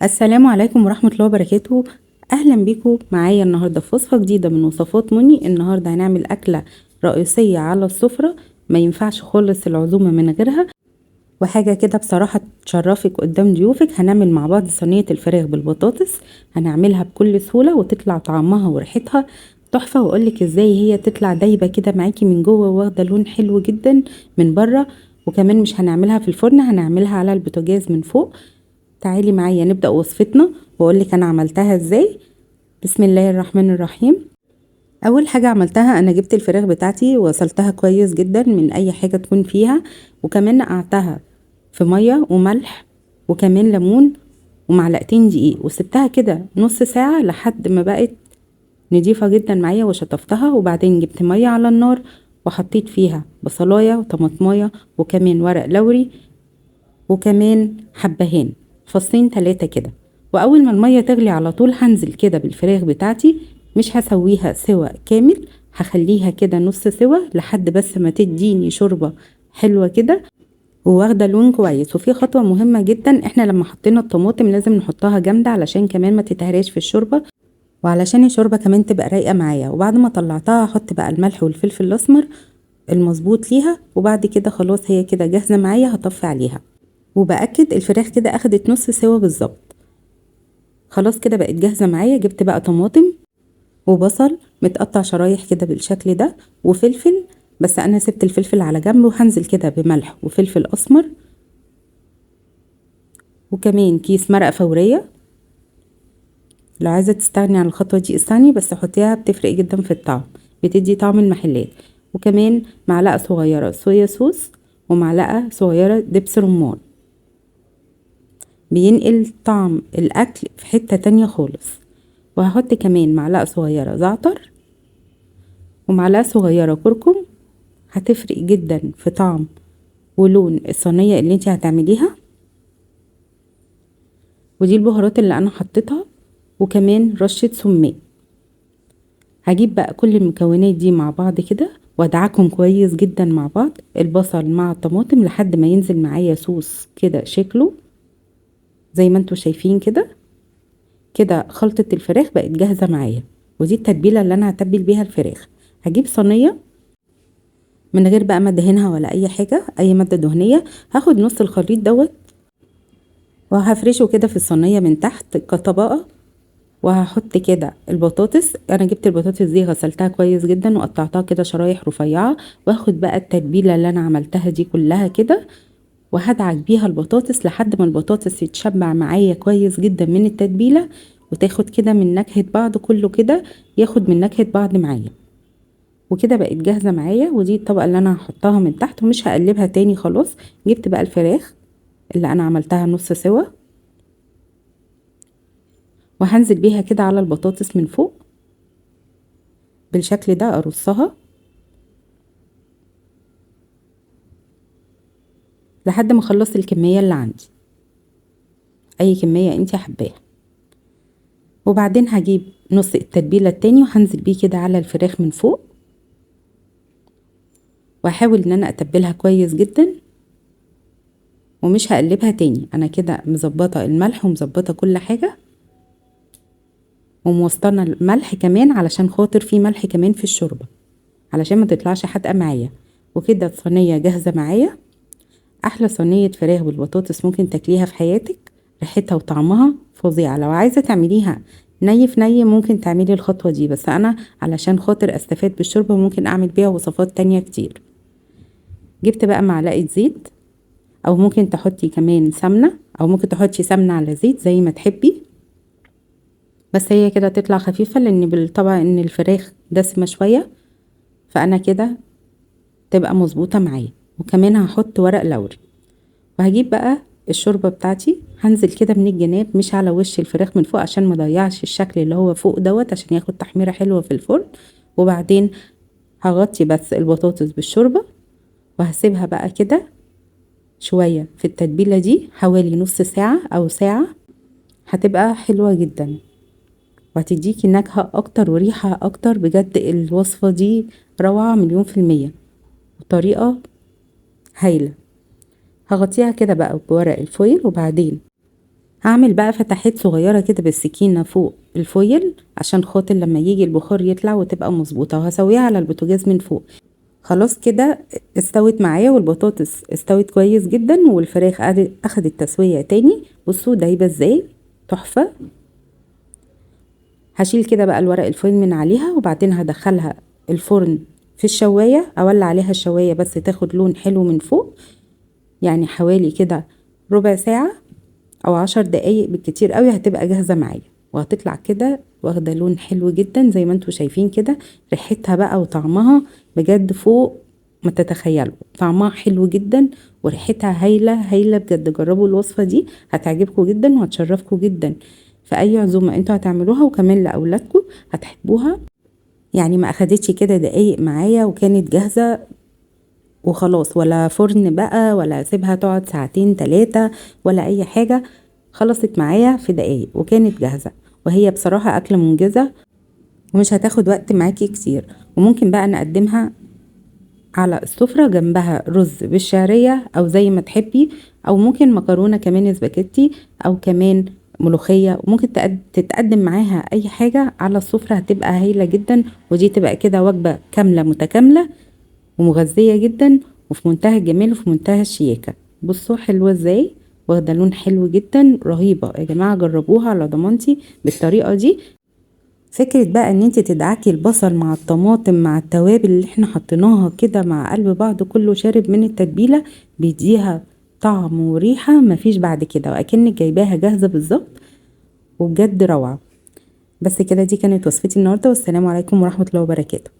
السلام عليكم ورحمة الله وبركاته. أهلا بيكم معايا النهاردة في وصفة جديدة من وصفات مني. النهاردة هنعمل أكلة رئيسية على السفرة ما ينفعش خالص العزومة من غيرها، وحاجة كده بصراحة تشرفك قدام ضيوفك. هنعمل مع بعض صينية الفراخ بالبطاطس، هنعملها بكل سهولة وتطلع طعمها وريحتها تحفة، واقولك ازاي هي تطلع دايبة كده معاكي من جوه واخدة لون حلو جدا من بره، وكمان مش هنعملها في الفرن، هنعملها على البوتاجاز من فوق. تعالي معايا نبدأ وصفتنا واقولك انا عملتها ازاي. بسم الله الرحمن الرحيم. اول حاجة عملتها انا جبت الفراخ بتاعتي وغسلتها كويس جدا من اي حاجة تكون فيها، وكمان نقعتها في مية وملح وكمان ليمون ومعلقتين دقيق، وسبتها كده نص ساعة لحد ما بقت نضيفة جدا معايا وشطفتها. وبعدين جبت مية على النار وحطيت فيها بصلاية وطماطماية وكمان ورق لوري وكمان حبهان، فصين 3 كده. واول ما المية تغلي على طول هنزل كده بالفراخ بتاعتي، مش هسويها سوا كامل، هخليها كده نص سوا لحد بس ما تديني شوربة حلوة كده وواخدة لون كويس. وفي خطوة مهمة جدا، احنا لما حطينا الطماطم لازم نحطها جامدة علشان كمان ما تتهراش في الشوربة، وعلشان الشوربة كمان تبقى رايقة معايا. وبعد ما طلعتها هحط بقى الملح والفلفل الاسمر المظبوط ليها، وبعد كده خلاص هي كده جاهزة معايا، هطفي عليها. وبأكد الفراخ كده اخدت نص سوا بالظبط، خلاص كده بقت جاهزة معايا. جبت بقى طماطم وبصل متقطع شرايح كده بالشكل ده، وفلفل، بس انا سبت الفلفل على جنب، وهنزل كده بملح وفلفل اسمر وكمان كيس مرقة فورية. لو عايزة تستغني عن الخطوة دي استغني، بس حطيها بتفرق جدا في الطعم، بتدي طعم المحلات. وكمان معلقة صغيرة صويا صوص ومعلقة صغيرة دبس رمان، بينقل طعم الأكل في حتة تانية خالص. وهحط كمان معلقة صغيرة زعتر ومعلقة صغيرة كركم، هتفرق جدا في طعم ولون الصينية اللي انتي هتعمليها. ودي البهارات اللي انا حطيتها، وكمان رشة سماق. هجيب بقى كل المكونات دي مع بعض كده وادعكهم كويس جدا مع بعض، البصل مع الطماطم، لحد ما ينزل معايا صوص كده شكله زي ما انتوا شايفين كده. كده خلطة الفراخ بقت جاهزة معايا، ودي التتبيلة اللي انا هتبل بيها الفراخ. هجيب صينية من غير بقى ما ادهنها ولا اي حاجة، اي مادة دهنية. هاخد نص الخليط دوت وهفرشه كده في الصينية من تحت كطبقة، وهحط كده البطاطس. انا جبت البطاطس دي غسلتها كويس جدا وقطعتها كده شرايح رفيعة، واخد بقى التتبيلة اللي انا عملتها دي كلها كده، وهدعك بيها البطاطس لحد ما البطاطس يتشبع معايا كويس جدا من التتبيلة، وتاخد كده من نكهة بعض، كله كده ياخد من نكهة بعض معايا. وكده بقت جاهزة معايا. ودي الطبقة اللي انا هحطها من تحت ومش هقلبها تاني خلاص. جبت بقى الفراخ اللي انا عملتها نص سوا وهنزل بيها كده على البطاطس من فوق بالشكل ده، ارصها لحد ما اخلص الكمية اللي عندي، اي كمية انتي حباها. وبعدين هجيب نص التتبيلة التاني وهنزل بيه كده على الفراخ من فوق، واحاول ان انا اتبلها كويس جدا ومش هقلبها تاني. انا كده مظبطة الملح ومظبطة كل حاجة وموسطنة الملح كمان علشان خاطر في ملح كمان في الشوربة علشان ما تطلعش حادقة معايا. وكده الصينية جاهزة معايا. احلى صينية فراخ بالبطاطس ممكن تاكليها في حياتك، ريحتها وطعمها فظيعة. لو عايزة تعمليها ني في ني ممكن تعملي الخطوة دي، بس انا علشان خاطر استفاد بالشوربة ممكن اعمل بيها وصفات تانية كتير. جبت بقى معلقة زيت، او ممكن تحطي كمان سمنة، او ممكن تحطي سمنة على زيت زي ما تحبي، بس هي كده تطلع خفيفة لان بالطبع ان الفراخ دسمة شوية، فانا كده تبقى مظبوطة معايا. وكمان هحط ورق لوري. وهجيب بقى الشوربة بتاعتي، هنزل كده من الجناب مش على وش الفراخ من فوق عشان ما اضيعش الشكل اللي هو فوق دوت، عشان ياخد تحميرة حلوة في الفرن. وبعدين هغطي بس البطاطس بالشوربة وهسيبها بقى كده شوية في التتبيلة دي حوالي نص ساعة او ساعة، هتبقى حلوة جدا وهتديكي نكهة اكتر وريحة اكتر. بجد الوصفة دي روعة 1,000,000%، وطريقة هايلة. هغطيها كده بقى بورق الفويل، وبعدين هعمل بقى فتحات صغيرة كده بالسكينة فوق ال foil عشان خاطر لما يجي البخار يطلع وتبقى مظبوطة، وهسويها على البوتاجاز من فوق. خلاص كده استوت معايا، والبطاطس استوت كويس جدا، والفراخ اخدت تسوية تاني. بصوا دايبة ازاي، تحفة. هشيل كده بقى الورق ال foil من عليها، وبعدين هدخلها الفرن في الشواية، اولع عليها الشواية بس تاخد لون حلو من فوق، يعني حوالي كده ربع ساعة او 10 دقايق بالكتير قوي هتبقى جاهزة معايا، وهتطلع كده واخدة لون حلو جدا زي ما انتوا شايفين كده. ريحتها بقى وطعمها بجد فوق ما تتخيلوا، طعمها حلو جدا وريحتها هايلة هايلة بجد. جربوا الوصفة دي هتعجبكم جدا وهتشرفكم جدا في اي عزومة انتوا هتعملوها، وكمان لاولادكم هتحبوها. يعني ما اخدتش كده دقايق معايا وكانت جاهزة وخلاص، ولا فرن بقى ولا اسيبها تقعد ساعتين 3 ولا اي حاجة، خلصت معايا في دقايق وكانت جاهزة. وهي بصراحة اكلة منجزة ومش هتاخد وقت معاكي كتير. وممكن بقى نقدمها على السفرة جنبها رز بالشعرية او زي ما تحبي، او ممكن مكرونة كمان سباكيتي، او كمان ملوخية، وممكن تتقدم معاها اي حاجة على السفرة، هتبقى هايلة جدا. ودي تبقى كده وجبة كاملة متكاملة ومغذية جدا وفي منتهى الجمال وفي منتهى الشياكة. بصوا حلوة ازاي، واخدة لون حلو جدا، رهيبة يا جماعة، جربوها على ضمانتي بالطريقة دي. فكرة بقى ان انت تدعكي البصل مع الطماطم مع التوابل اللي احنا حطيناها كده مع قلب بعض، كله شارب من التتبيلة، بيديها طعم وريحة مفيش بعد كده، واكنك جايباها جاهزة بالظبط، وبجد روعة. بس كده دي كانت وصفتي النهاردة، والسلام عليكم ورحمة الله وبركاته.